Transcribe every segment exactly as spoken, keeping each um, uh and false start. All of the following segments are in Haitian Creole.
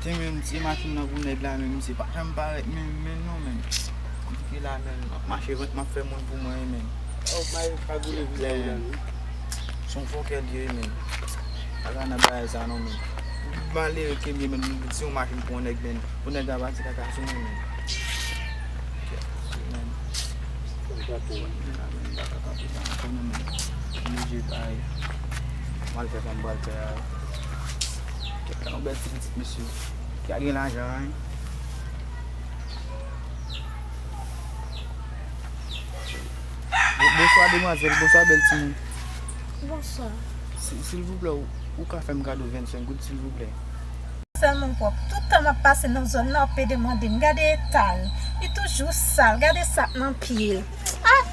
Se menm, se machin nan pou nèg la menm, misye pa janm parèt menm, menm non, menm. Di ke la menm, m ap mache vant, m ap fè moun pou mwen, menm. Oh, pa, pa goule vizaj la, non. Se yon fòkè l ye, menm. Pa ka nan bagay sa, non, menm. Malere ke m ye, menm, m di se yon machin pou yon nèg, menm. Pou nèg la pati kaka sou mwen, menm. Kèt, menm. Sa menm, m pa ka kanpe sa ankò non, menm. M oblije bay. M al fè sa m pral fè a. Kèt la, yon bèl ti pitit, mesye. Ki a gen lajan, wi. Bon, bonswa, demwazèl. Bonswa, bèl timoun. Bonswa. Si, silvouplè, ou, ou ka fè m kado vennsenk goud, silvouplè? Sèlman pwòp. Tout tan m ap pase nan zòn nan, w ap pede mande m. Gade eta l. Li toujou sal. Gade sa k nan pye l. Ah!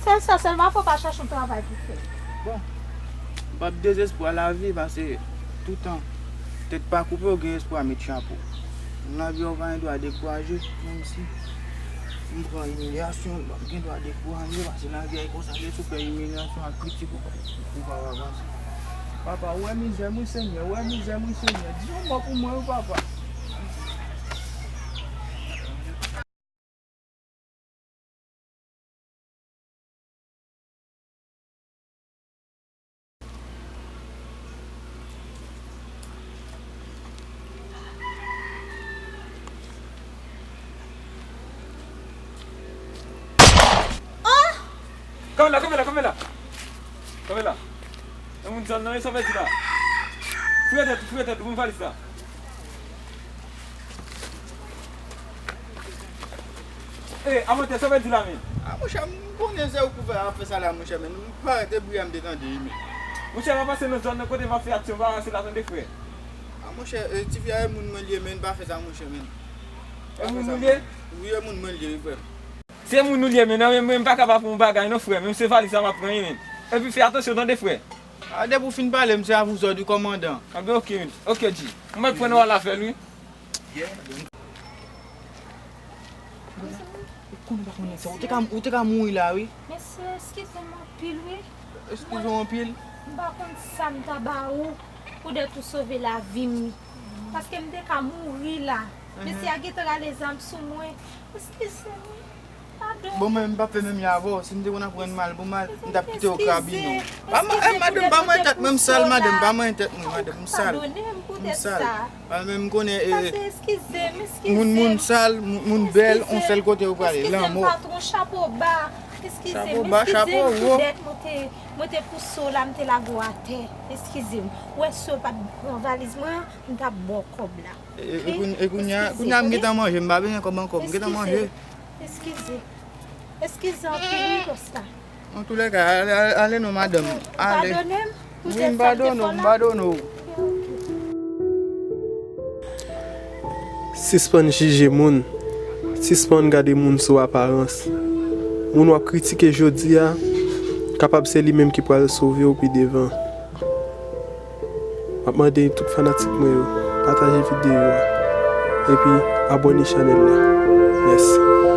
Sèl sa, sèlman fò w pa chache yon travay pou fè. Bon. M p ap dezespwa lavi, paske tout tan tèt pa koupe, w gen espwa met chapo. Nan lavi a, w pa gen dwa dekouraje, menm si m pran imilyasyon, m p ap gen dwa dekouraje, paske lavi a e konsa, gen sou fè imilyasyon ak kritik ou pa, ou pa avanse. Papa, ou wè mizè m wi, Senyè, ou wè mizè m wi, Senyè. Di yon mo pou mwen wi, papa. Kanpe la, kanpe la, kanpe la. Kanpe la. E moun zòn nan, e sa w fè di la. Fouye tèt, fouye tèt, ou konn valiz la. E, a monchè, sa w fè di la, men? A, monchè, m konnen se ou k fè afè sa la, monchè, men. M pa rete bri a, m te tande, men. Monchè, m ap pase nan zòn nan kote mafya Aksyon pa pase la, tande, frè. A, monchè, e, ti fi a, e moun mwen l ye, men, pa fè sa, monchè, men. E moun ou l ye? Wi, e moun mwen l ye, wi, frè. Se moun ou l ye, men, non, men, men, m pa ka pa fè yon bagay, non, frè. Men, se valiz sa m ap pran, wi, men. Epi fè atansyon, tande, frè. A, depi w fin pale m, se avou zòd wi, kòmandan. A, ben, oke, oke, G. Mwen pran w al avè l, wi. Ou konnen pa konnen sa, ou te ka, ou te ka mouri la, wi. Mesye, eskize m anpil, wi. Eskize w anpil? M pa konn sa m ta ba ou pou dèt ou sove lavi m, wi. Paske m te ka mouri la. Mesye a gentan rale zam sou mwen. Eskize m, wi. Padone. Bon, mwen menm, m p ap fè menm jan avè w. Si m te konn ap rann mal pou mal, m t ap kite w krabinon. Pa, ma-, eh, madanm, pa manyen tèt mwen, m sal, madanm, pa manyen tèt mwen, madanm, m sal. Padone m pou tèt sa. Pa menm, m konnen, eh, moun, moun sal, moun, moun bèl, on sèl kote yo prale, lanmò. Patwon, chapo ba. Eskize m, eskize m pou dèt mwen te, mwen te pouse w la, m te lage w atè. Eskize m. Ou wè si w pa t pran valiz mwen an, m t ap ba w kòb la. E, e, e kounye a, kounye a m gentan manje, m pa bezwen kòb ankò, m gentan manje. Eskize. Eskize anpil, wi, Kosta. Antoulèka, ale, ale, ale non, madanm. Ale. Padone m pou tèt sa m te fè w la. Wi, m padone w, m padone w. Sispann jije moun. Sispann gade moun sou aparans. Moun w ap kritike jodi a, kapab se li menm ki pral sove w pi devan. M ap mande tout fanatik mwen yo, pataje videyo a, epi abòne chanèl la. Mèsi.